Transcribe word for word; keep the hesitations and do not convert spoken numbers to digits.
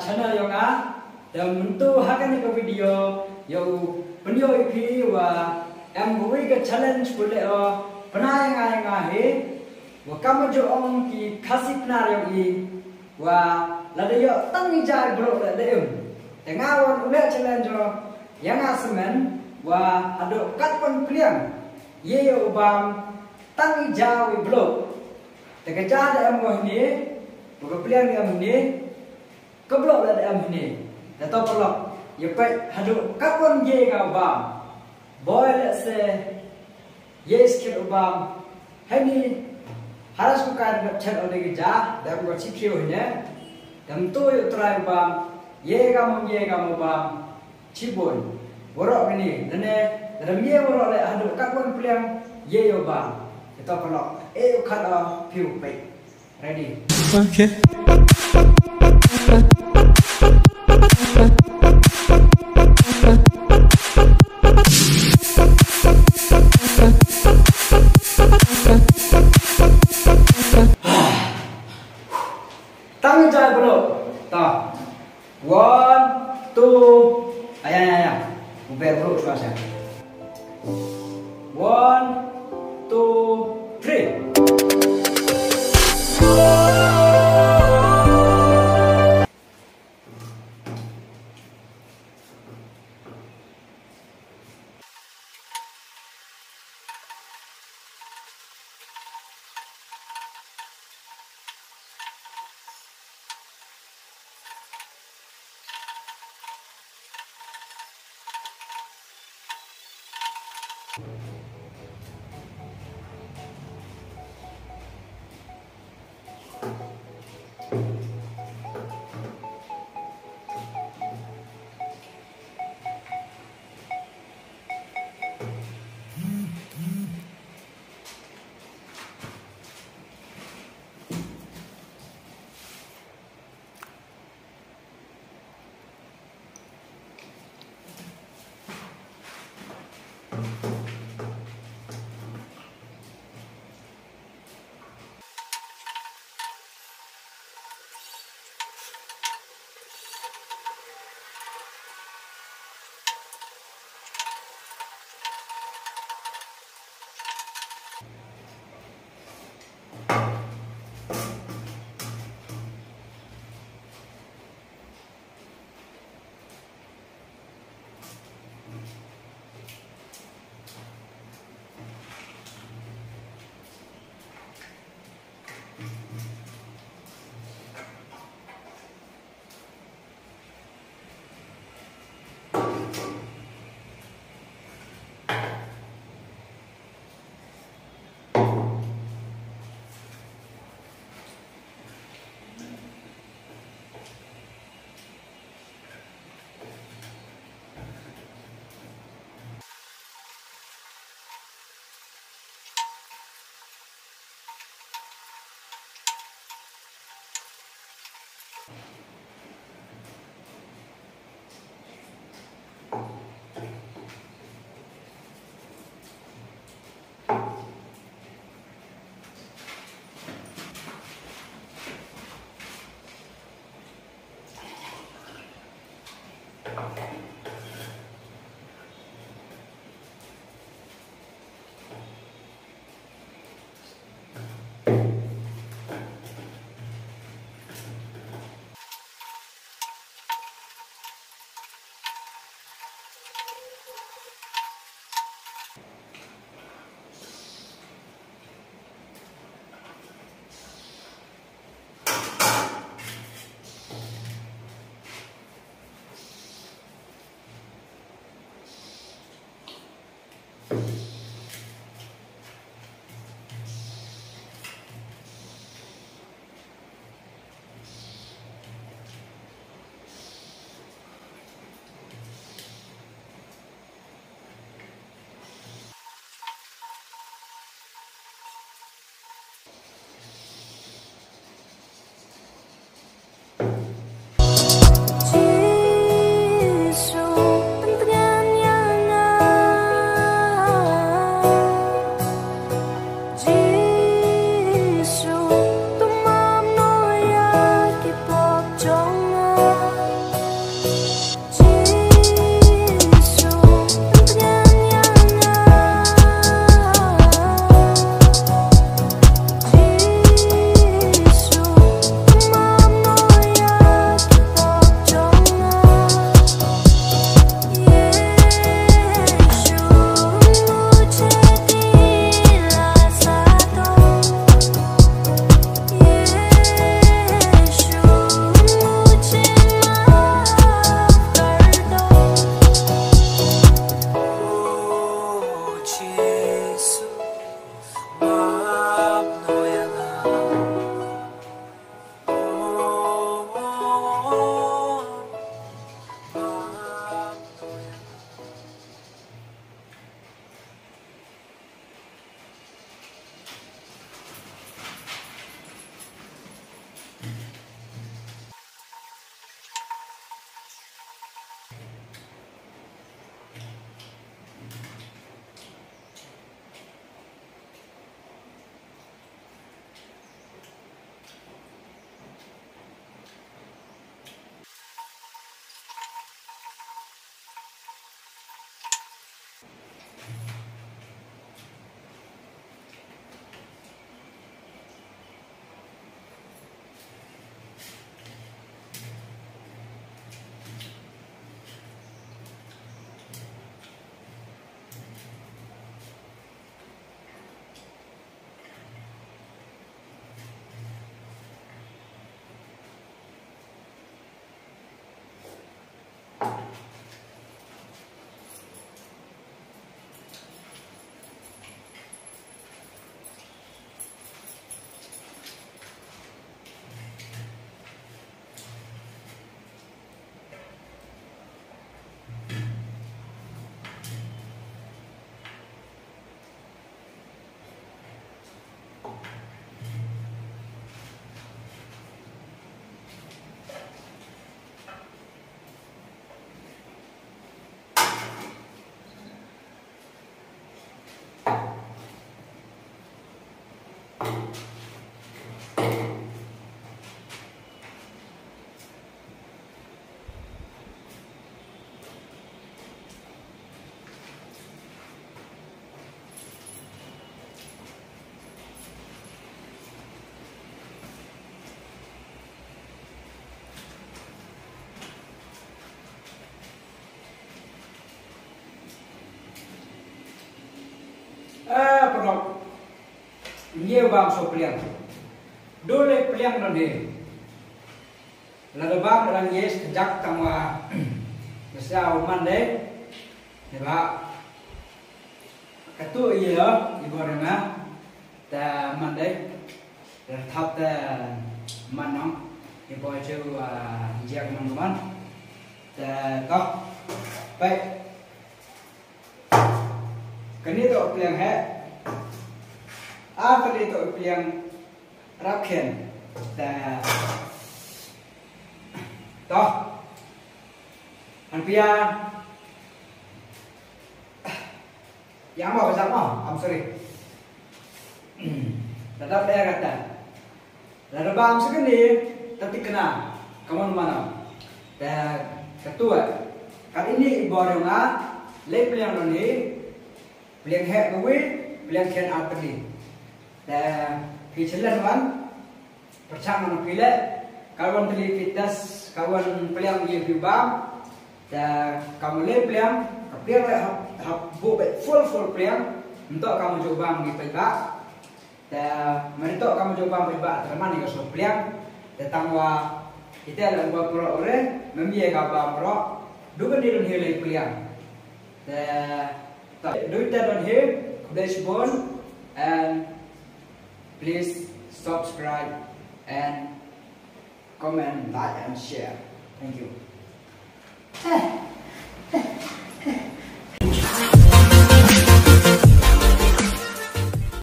Channel yong nga, da mynta ha kane ka video, yow pynyoh ïa phi wa em kawei ka challenge pule o, pynai nga nga hi, wa kam ju ong ki Khasi Pnar yong i, wa lada yoh tang i jai bro da da em. Te nga wan u le challenge o, ïa nga semen, wa haduh katwan pliang, ye yow bam, tang i jai bro. Te ka jai da em wa hini, wa ka pliang da em hini, ka bloh la da em hini. Da to paralok. Ïa peit haduh katwan ye ka bam. Boi lehse ye skit u bam. Hani haras ku ka da chet o de ka ja. Da em ko chi kiew hini. Da em to ïa u trai u bam. Ye ka mong ye ka mong bam. Chibun. Waroh kini. Nane. Da em ye waroh le haduh katwan pliang. Ye u bam. Da to paralok. E u khat o phi u peit. Ready. Okay. Tang jai bro. Ta. One, two. Aya, aya, aya. Uber bro, shuwa, shuwa. One, two, three. Ah, pynlong. Ngi bam shuwa pliang. Dole pliang don hi. Lada bam dang yes kejak tang wa. Ngi sa u man dei. Ngi ba. Katu iya i bor nga. Ta man dei. Thap ta man nong. I bor chu, ah, jek man man. Ta to. Pai. Kane to pliang he. A kane to pliang rap khen. Ta. To. Han pia. Yang mau, yang mau. I'm sorry. Tetap ya kata. Lada bam sa kane, ta thikna, ka mon mano. Ta katu, kat ini i bor nga, lei pliang don hi, pliang heh kawei, pliang khen ar tylli. Ta phi challenge wan, pyrshang mano phi leh, ka wan tylli phi test, ka wan pliang ïa phi bam. Ta ka mon lei pliang, ka pliang leh hap, hap buh beit full full pliang, mynta ka mon ju bam ngi peit ba. Te mynta ka mon ju bam peit ba, te man ïa ka shuh pliang. Te tang wa ite la ba pro ore, mem ïa ka bam pro. Du ka ni don hi lei pliang. Te ta du ite don hi, khublei shibun, and please subscribe and comment, like and share. Thank you.